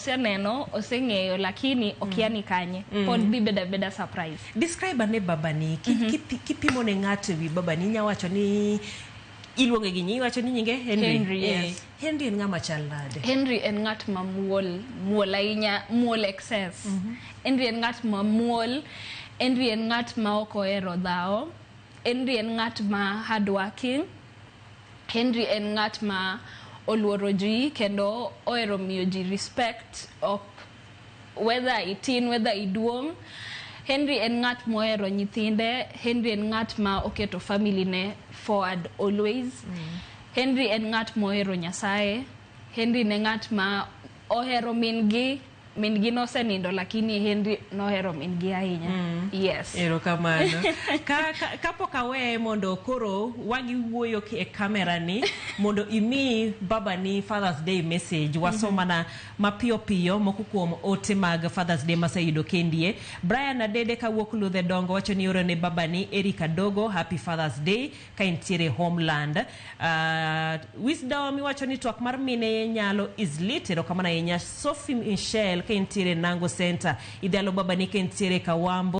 Oseneno, oseng'eyo, lakini okia ni kanye. Pod dhi bedo abeda surprise. Describe ane babani kipimo ne ng'ato ewi babani, inya wacho ni iluonge gi nyinge, iwacho ni nyinge Henry. Henry, yes. Henry en ng'ama chal nade? Henry en ng'at mamuol, muol ahinya, muol excess. Henry en ng'at mamuol, Henry en ng'at ma ok ohero dhawo, Henry en ng'at ma hardworking, Henry en ng'at ma oluoro ji kendo ohero miyo ji respect, ok whether itin, whether iduong'. Henry en ng'at mohero nyithinde, Henry en ng'at ma oketo family ne forward always. Henry en ng'at mohero Nyasaye. Henry ne ng'at ma ohero min gi, min gi nosenindo, lakini Henry nohero min gi ahinya. Yes. Erokamano. Kapok aweye mondo koro wagi wuoyo e kamera ni mondo imi babani Father's Day message, wasom mana mapiyo piyo moko kuom ote mag Father's Day maseyudo kendie. Brian Adede kawuok Ludhe Dongo wacho ni oro ne babani Eric Adogo happy Father's Day ka entiere Homeland. Wisdom iwacho ni twak mar mine nyalo is lit. Erokamano ahinya. Sophie Michelle ka entiere Nango Center idhialo babani ka entiere Kawambo.